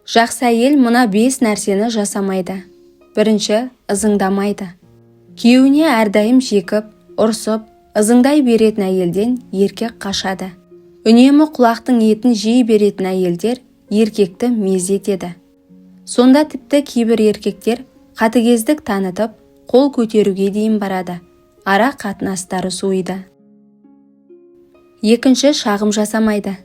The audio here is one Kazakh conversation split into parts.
Жақсы әйел мына 5 нәрсені жасамайды. Бірінші, ызыңдамайды. Күйеуіне әрдайым жекіп, ұрсып, ызыңдай беретін әйелден еркек қашады. Үнемі құлақтың етін жей беретін әйелдер еркекті мезі етеді. Сонда тіпті кейбір еркектер қатыгездік танытып, қол көтеруге дейін барады. Ара қатынастары суиды. Екінші, шағым жасамайды.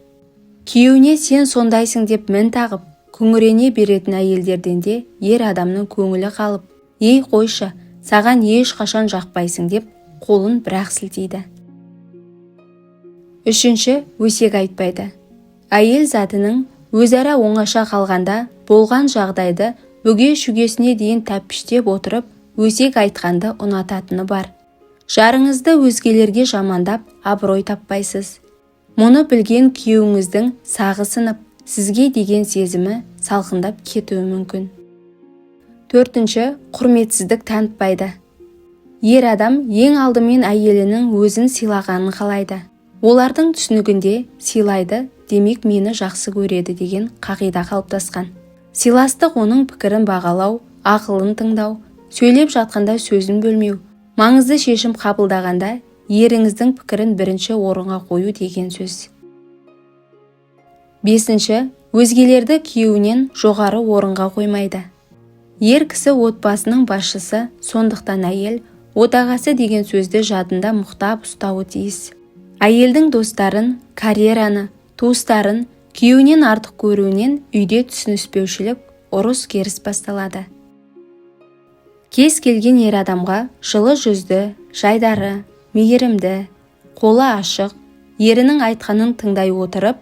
Күйеуіне сен сондайсың деп мін тағып, күңірене беретін әйелдерден де ер адамның көңілі қалып, ей қойшы, саған ешқашан жақпайсың деп қолын бірақ сілтейді. Үшінші, өсек айтпайды. Әйел затының өзара оңаша қалғанда болған жағдайды бүге-шүгесіне дейін тәппіштеп отырып, өсек айтқанды ұнататыны бар. Жарыңызды өзгелерге жамандап, абырой таппайсыз. Мұны білген күйеуіңіздің сағы сынып, сізге деген сезімі салқындап кетуі мүмкін. Төртінші, құрметсіздік танытпайды. Ер адам ең алдымен әйелінің өзін сыйлағанын қалайды. Олардың түсінігінде сыйлайды, демек мені жақсы көреді деген қағида қалыптасқан. Сыйластық оның пікірін бағалау, ақылын тыңдау, сөйлеп жатқанда сөзін бөлмеу, маңызды шешім қабылдағанда еріңіздің пікірін бірінші орынға қою деген сөз. Бесінші, өзгелерді күйеуінен жоғары орынға қоймайды. Ер кісі отбасының басшысы, сондықтан әйел отағасы деген сөзді жадында мықтап ұстауы тиіс. Әйелдің достарын, карьераны, туыстарын күйеуінен артық көруінен үйде түсініспеушілік, ұрыс-керіс басталады. Кез келген ер адамға жылы жүзді, жайдары, мейірімді, қолы ашық, ерінің айтқанын тыңдай отырып,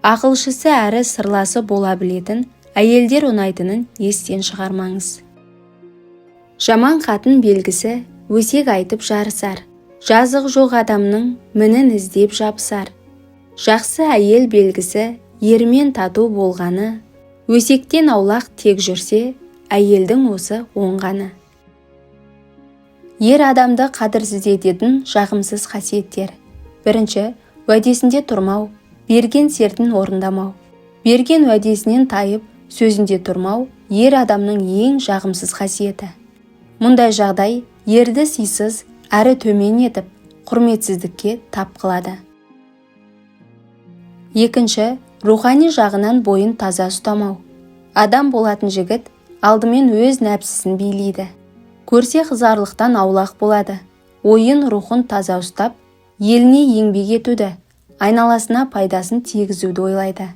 ақылшысы әрі сырласы бола білетін әйелдер ұнайтынын естен шығармаңыз. Жаман қатын белгісі өсек айтып жарысар, жазығы жоқ адамның мінін іздеп жабысар. Жақсы әйел белгісі ерімен тату болғаны, өсектен аулақ тек жүрсе, әйелдің осы оңғаны. Ер адамды қадірсіз ететін жағымсыз қасиеттер. Бірінші, уәдесінде тұрмау, берген сертін орындамау. Берген уәдесінен тайып, сөзінде тұрмау ер адамның ең жағымсыз қасиеті. Мұндай жағдай ерді сыйсыз әрі төмен етіп, құрметсіздікке тап қылады. Екінші, рухани жағынан бойын таза ұстамау. Адам болатын жігіт алдымен өз нәпсісін билейді. Көрсе қызарлықтан аулақ болады. Ойын рухын таза ұстап, еліне еңбек етуді, айналасына пайдасын тигізуді ойлайды.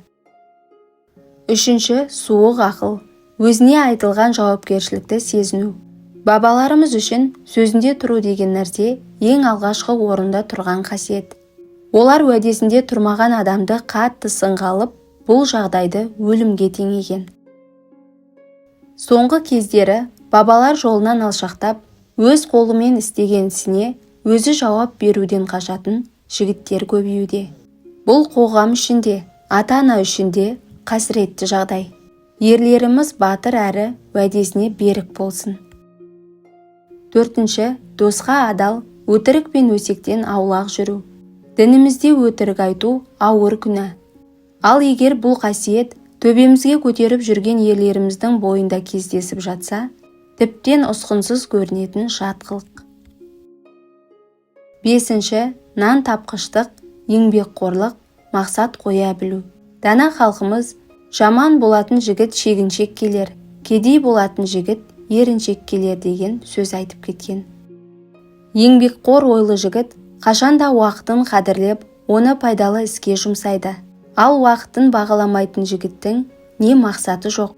Үшінші, суық ақыл, өзіне айтылған жауапкершілікті сезіну. Бабаларымыз үшін сөзінде тұру деген нәрсе ең алғашқы орында тұрған қасиет. Олар уәдесінде тұрмаған адамды қатты сынға алып, бұл жағдайды өлімге теңеген. Соңғы кездері бабалар жолынан алшақтап, өз қолымен істеген ісіне өзі жауап беруден қашатын жігіттер көбеюде. Бұл қоғам үшін де, ата-ана үшін де қасіретті жағдай. Ерлеріміз батыр әрі уәдесіне берік болсын. Төртінші, досқа адал, өтірік пен өсектен аулақ жүру. Дінімізде өтірік айту ауыр күнә. Ал егер бұл қасиет төбемізге көтеріп жүрген ерлеріміздің бойында кездесіп жатса, тіптен ұсқынсыз көрінетін жат қылық. Бесінші, нан тапқыштық, еңбекқорлық, мақсат қоя білу. Дана халқымыз жаман болатын жігіт шегіншек келер, кедей болатын жігіт еріншек келер деген сөз айтып кеткен. Еңбекқор ойлы жігіт қашанда уақытын қадірлеп, оны пайдалы іске жұмсайды. Ал уақытын бағаламайтын жігіттің не мақсаты жоқ.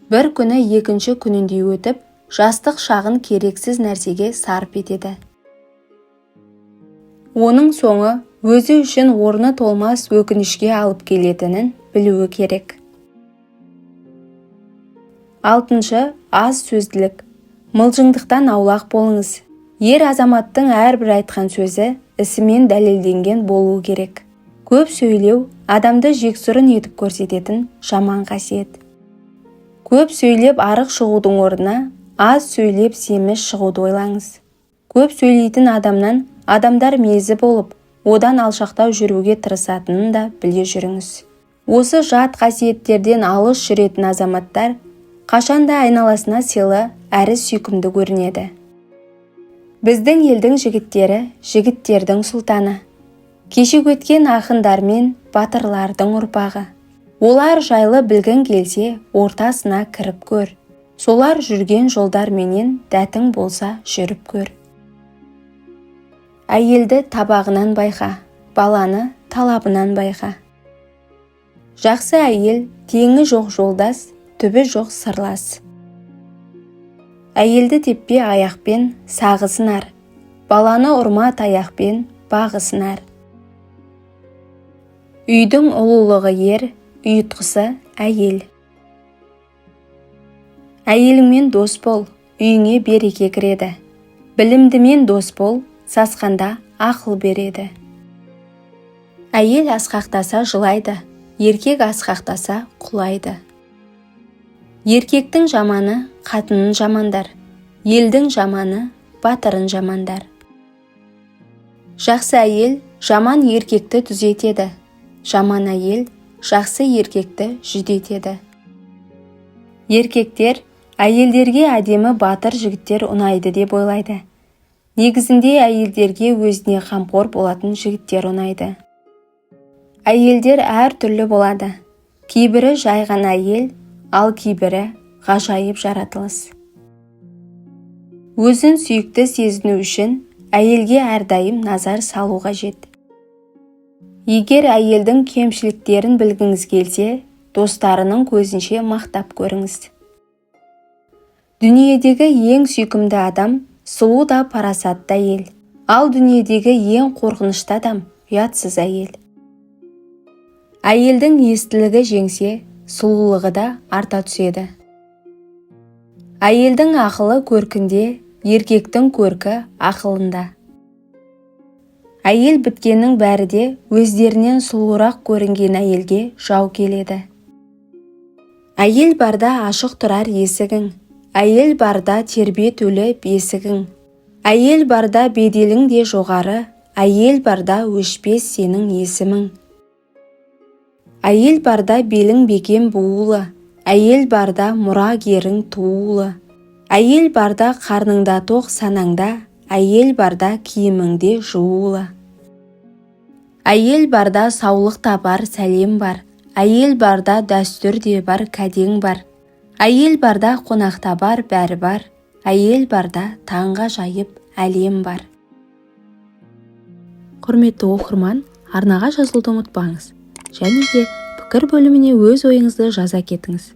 Бір күні екінші күніндей өтіп, жастық шағын керексіз нәрсеге сарп етеді. Оның соңы өзі үшін орны толмас өкінішке алып келетінін білуі керек. Алтыншы, аз сөзділік. Мылжыңдықтан аулақ болыңыз. Ер азаматтың әрбір айтқан сөзі ісімен дәлелденген болуы керек. Көп сөйлеу адамды жексұрын етіп көрсететін жаман қасиет. Көп сөйлеп арық шығудың орнына аз сөйлеп семіз шығуды ойлаңыз. Көп сөйлейтін адамнан адамдар мезі болып, одан алшақтау жүруге тырысатынын да біле жүріңіз. Осы жат қасиеттерден алыс жүретін азаматтар қашанда айналасына сыйлы әрі сүйкімді көрінеді. Біздің елдің жігіттері жігіттердің сұлтаны. Кешегі өткен ақындар мен батырлардың ұрпағы. Олар жайлы білгің келсе, ортасына кіріп көр. Солар жүрген жолдарменен дәтің болса жүріп көр. Әйелді табағынан байқа, баланы талабынан байқа. Жақсы әйел теңі жоқ жолдас, түбі жоқ сырлас. Әйелді теппе аяқпен, сағы сынар. Баланы ұрма таяқпен, бағы сынар. Үйдің ұлылығы ер, ұйытқысы әйел. Әйеліңмен дос бол, үйіңе береке кіреді. Білімдімен дос бол, сасқанда ақыл береді. Әйел асқақтаса жылайды, еркек асқақтаса құлайды. Еркектің жаманы қатынын жамандар, елдің жаманы батырын жамандар. Жақсы әйел жаман еркекті түзетеді, жаман әйел жақсы еркекті жүдетеді. Еркектер әйелдерге әдемі батыр жігіттер ұнайды деп ойлайды. Негізінде әйелдерге өзіне қамқор болатын жігіттер ұнайды. Әйелдер әр түрлі болады. Кейбірі жай ғана әйел, ал кейбірі ғажайып жаратылыс. Өзін сүйікті сезіну үшін әйелге әрдайым назар салу қажет. Егер әйелдің кемшіліктерін білгіңіз келсе, достарының көзінше мақтап көріңіз. Дүниедегі ең сүйкімді адам сұлу да парасатты әйел, ал дүниедегі ең қорқынышты адам ұятсыз әйел. Әйелдің естілігі жеңсе, сұлулығы да арта түседі. Әйелдің ақылы көркінде, еркектің көркі ақылында. Әйел біткеннің бәрі де өздерінен сұлуырақ көрінген әйелге жау келеді. Әйел барда ашық тұрар есігің, әйел барда тербетулі бесігің. Әйел барда беделің де жоғары, әйел барда өшпес сенің есімің. Әйел барда белің бекем буулы, әйел барда мұрагерің туулы. Әйел барда қарныңда тоқ санаңда, әйел барда киіміңде жуулы. Әйел барда саулық та бар, сәлем бар, әйел барда дәстүр де бар, кәдең бар. Әйел барда қонақта бар, бәрі бар, әйел барда таңғажайып әлем бар. Құрметті оқырман, арнаға жазылуды ұмытпаңыз. Және де пікір бөліміне өз ойыңызды жаза кетіңіз.